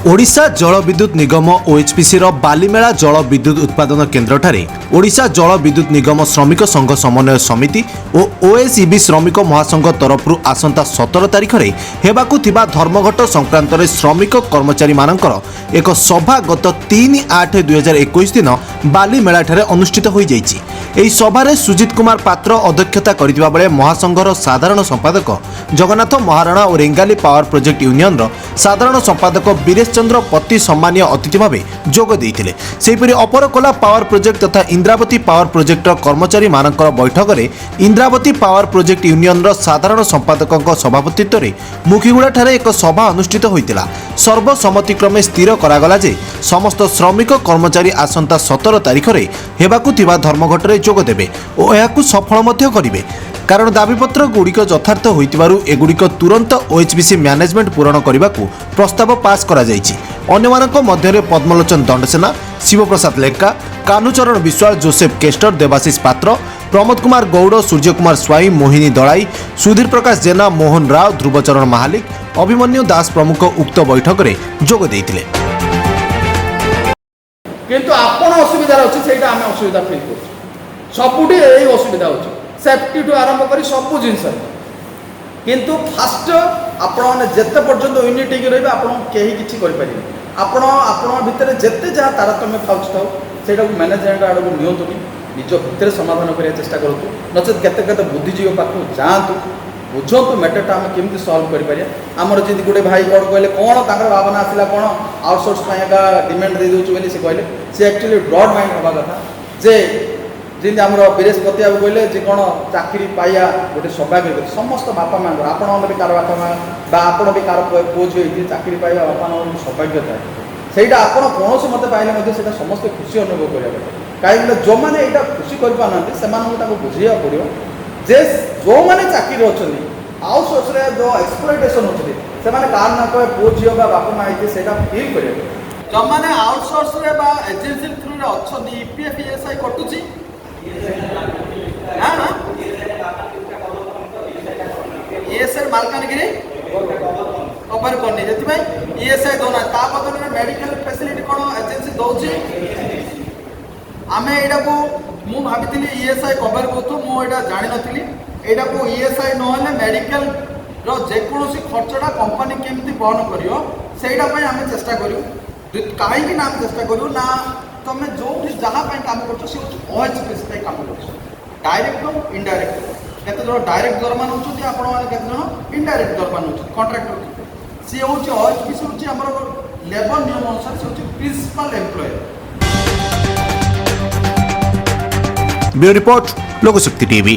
ଓଡ଼ିଶା ଜଳ ବିଦ୍ୟୁତ ନିଗମ ଓଏଚ୍ପିସିର ବାଲିମେଳା ଜଳ ବିଦ୍ୟୁତ ଉତ୍ପାଦନ କେନ୍ଦ୍ରଠାରେ ଓଡ଼ିଶା ଜଳ ବିଦ୍ୟୁତ ନିଗମ ଶ୍ରମିକ ସଂଘ ସମନ୍ୱୟ ସମିତି ଓ ଓଏସ୍ଇବି ଶ୍ରମିକ ମହାସଂଘ ତରଫରୁ ଆସନ୍ତା 17 ତାରିଖରେ ହେବାକୁ ଥିବା ଧର୍ମଘଟ ସଂକ୍ରାନ୍ତରେ ଶ୍ରମିକ କର୍ମଚାରୀମାନଙ୍କର ଏକ ସଭା ଗତ 3/8/2021 ଦିନ ବାଲିମେଳାଠାରେ ଅନୁଷ୍ଠିତ ହୋଇଯାଇଛି। ଏହି ସଭାରେ ସୁଜିତ କୁମାର ପାତ୍ର ଅଧ୍ୟକ୍ଷତା କରିଥିବା ବେଳେ ମହାସଂଘର ସାଧାରଣ ସମ୍ପାଦକ ଜଗନ୍ନାଥ ମହାରଣା ଓ ରେଙ୍ଗାଲି ପାୱାର ପ୍ରୋଜେକ୍ଟ ୟୁନିୟନର ସାଧାରଣ ସମ୍ପାଦକ ବୀରେଶ ଚନ୍ଦ୍ର ପତି ସମ୍ମାନୀୟ ଅତିଥି ଭାବେ ଯୋଗ ଦେଇଥିଲେ। ସେହିପରି ଅପରକୋଲା ପାୱାର ପ୍ରୋଜେକ୍ଟ ତଥା ଇନ୍ଦ୍ରାବତୀ ପାୱାର ପ୍ରୋଜେକ୍ଟର କର୍ମଚାରୀମାନଙ୍କର ବୈଠକରେ ଇନ୍ଦ୍ରାବତୀ ପାୱାର ପ୍ରୋଜେକ୍ଟ ୟୁନିୟନର ସାଧାରଣ ସମ୍ପାଦକଙ୍କ ସଭାପତିତ୍ୱରେ ମୁଖିଗୁଡ଼ାଠାରେ ଏକ ସଭା ଅନୁଷ୍ଠିତ ହୋଇଥିଲା। ସର୍ବସମ୍ମତିକ୍ରମେ ସ୍ଥିର କରାଗଲା ଯେ ସମସ୍ତ ଶ୍ରମିକ କର୍ମଚାରୀ ଆସନ୍ତା 17 ତାରିଖରେ ହେବାକୁ ଥିବା ଧର୍ମଘଟରେ ଯୋଗ ଦେବେ ଓ ଏହାକୁ ସଫଳ ମଧ୍ୟ କରିବେ। କାରଣ ଦାବିପତ୍ର ଗୁଡ଼ିକ ଯଥାର୍ଥ ହୋଇଥିବାରୁ ଏଗୁଡ଼ିକ ତୁରନ୍ତ ଓଏଚ୍ପିସି ମ୍ୟାନେଜମେଣ୍ଟ ପୂରଣ କରିବାକୁ ପ୍ରସ୍ତାବ ପାସ୍ କରାଯାଇଛି। ଅନ୍ୟମାନଙ୍କ ମଧ୍ୟରେ ପଦ୍ମଲୋଚନ ଦଣ୍ଡସେନା, ଶିବପ୍ରସାଦ ଲେଙ୍କା, କାହ୍ନୁଚରଣ ବିଶ୍ୱାଳ, ଜୋସେଫ କେଷ୍ଟର, ଦେବାଶିଷ ପାତ୍ର, ପ୍ରମୋଦ କୁମାର ଗୌଡ଼, ସୂର୍ଯ୍ୟକୁମାର ସ୍ୱାଇଁ, ମୋହିନୀ ଦଳାଇ, ସୁଧୀର ପ୍ରକାଶ ଜେନା, ମୋହନ ରାଓ, ଧ୍ରୁବଚରଣ ମହାଲିକ, ଅଭିମନ୍ୟୁ ଦାସ ପ୍ରମୁଖ ଉକ୍ତ ବୈଠକରେ ଯୋଗ ଦେଇଥିଲେ। କିନ୍ତୁ ଆପଣ ଅସୁବିଧାରେ ଅଛି, ସେଇଟା ଆମେ ଅସୁବିଧା ଫିଲ୍ କରୁଛୁ। ସବୁଠି ଏଇ ଅସୁବିଧା ହେଉଛି, ସେଫ୍ଟିଠୁ ଆରମ୍ଭ କରି ସବୁ ଜିନିଷରେ। କିନ୍ତୁ ଫାଷ୍ଟ ଆପଣମାନେ ଯେତେ ପର୍ଯ୍ୟନ୍ତ ୟୁନିଟ୍ ହେଇକି ରହିବେ, ଆପଣଙ୍କୁ କେହି କିଛି କରିପାରିବେନି। ଆପଣ ଆପଣଙ୍କ ଭିତରେ ଯେତେ ଯାହା ତାରତମ୍ୟ ଥାଉଛି ଥାଉ, ସେଇଟାକୁ ମ୍ୟାନେଜମେଣ୍ଟ ଆଡ଼କୁ ନିଅନ୍ତୁନି। ନିଜ ଭିତରେ ସମାଧାନ କରିବାକୁ ଚେଷ୍ଟା କରନ୍ତୁ। ନଚେତ୍ କେତେ କେତେ ବୁଦ୍ଧିଜୀବୀ ପାଖକୁ ଯାଆନ୍ତୁ, ବୁଝନ୍ତୁ ମ୍ୟାଟରଟା ଆମେ କେମିତି ସଲ୍ଭ କରିପାରିବା। ଆମର ଯେମିତି ଗୋଟେ ଭାଇ କ'ଣ କହିଲେ, କ'ଣ ତାଙ୍କର ଭାବନା ଆସିଲା, କ'ଣ ଆଉଟସୋର୍ସ ପାଇଁ ଏକା ଡିମାଣ୍ଡ ଦେଇଦେଉଛୁ ବୋଲି ସେ କହିଲେ। ସେ ଆକ୍ଚୁଆଲି ବ୍ରଡ୍ ମାଇଣ୍ଡ ହେବା କଥା ଯେ ଯେମିତି ଆମର ବୀରେଶ ପତି ବାବୁ କହିଲେ ଯେ କ'ଣ ଚାକିରି ପାଇବା ଗୋଟେ ସୌଭାଗ୍ୟ କଥା ସମସ୍ତ ବାପା ମାଆଙ୍କର। ଆପଣଙ୍କର ବି କାହାର ବାପା ମା' ବା ଆପଣ ବି କାହାର ପୁଅ ଝିଅ ହେଇଥିବେ, ଚାକିରି ପାଇବା ବାପା ମାଆଙ୍କର ସୌଭାଗ୍ୟ ଥାଏ। ସେଇଟା ଆପଣ କୌଣସି ମତେ ପାଇଲେ ମଧ୍ୟ ସେଇଟା ସମସ୍ତେ ଖୁସି ଅନୁଭବ କରିବା କଥା। କାହିଁକିନା ଯେଉଁମାନେ ଏଇଟା ଖୁସି କରିପାରୁନାହାନ୍ତି, ସେମାନଙ୍କୁ ତାକୁ ବୁଝେଇବାକୁ ପଡ଼ିବ ଯେ ଯେଉଁମାନେ ଚାକିରି ଅଛନ୍ତି, ଆଉଟସୋର୍ସରେ ଯେଉଁ ଏକ୍ସପ୍ଲୋଇଟେସନ୍ ହେଉଛନ୍ତି, ସେମାନେ କାହାର ନା କହେ ପୁଅ ଝିଅ ବା ବାପା ମା ହେଇଥିବେ, ସେଇଟା ଫିଲ୍ କରିବାକୁ। ଯେଉଁମାନେ ଆଉଟସୋର୍ସରେ ବା ଏଜେନ୍ସି ଥ୍ରୁରେ ଅଛନ୍ତି, ଇପିଏଫ୍ ଇଏସ୍ଆଇ କଟୁଛି ନା? ନା, ଇଏସ୍ଆଇ ମାଲକାନଗିରି କଭର କରୁନି, ସେଥିପାଇଁ ଇଏସ୍ଆଇ ଦେଉନାହାନ୍ତି। ତା ବଦଳରେ ମେଡିକାଲ ଫେସିଲିଟି କ'ଣ ଏଜେନ୍ସି ଦେଉଛି? ଆମେ ଏଇଟାକୁ ମୁଁ ଭାବିଥିଲି ଇଏସ୍ଆଇ କଭର କରୁଥିବ, ମୁଁ ଏଇଟା ଜାଣିନଥିଲି। ଏଇଟାକୁ ଇଏସ୍ଆଇ ନହେଲେ ମେଡିକାଲର ଯେକୌଣସି ଖର୍ଚ୍ଚଟା କମ୍ପାନୀ କେମିତି ବହନ କରିବ, ସେଇଟା ପାଇଁ ଆମେ ଚେଷ୍ଟା କରିବୁ। କାହିଁକି ନା ଆମେ ଚେଷ୍ଟା କରିବୁ ନା ତମେ ଯେଉଁଠି ଯାହା ପାଇଁ କାମ କରୁଛ, ସେ ହେଉଛି ଓଏଚ୍ପିସି ପାଇଁ କାମ କରୁଛ, ଡାଇରେକ୍ଟ ହଉ ଇନଡାଇରେକ୍ଟ ହଉ। କେତେ ଜଣ ଡାଇରେକ୍ଟ ଦରମା ନେଉଛନ୍ତି ଆପଣମାନେ, କେତେ ଜଣ ଇନଡାଇରେକ୍ଟ ଦରମା ନେଉଛନ୍ତି କଣ୍ଟ୍ରାକ୍ଟର। ସିଏ ହେଉଛି ଓଏଚ୍ପିସି ହେଉଛି ଆମର ଲେବର ନିୟମ ଅନୁସାରେ ସେ ହେଉଛି principal employer. Bureau report, Lokshakti TV.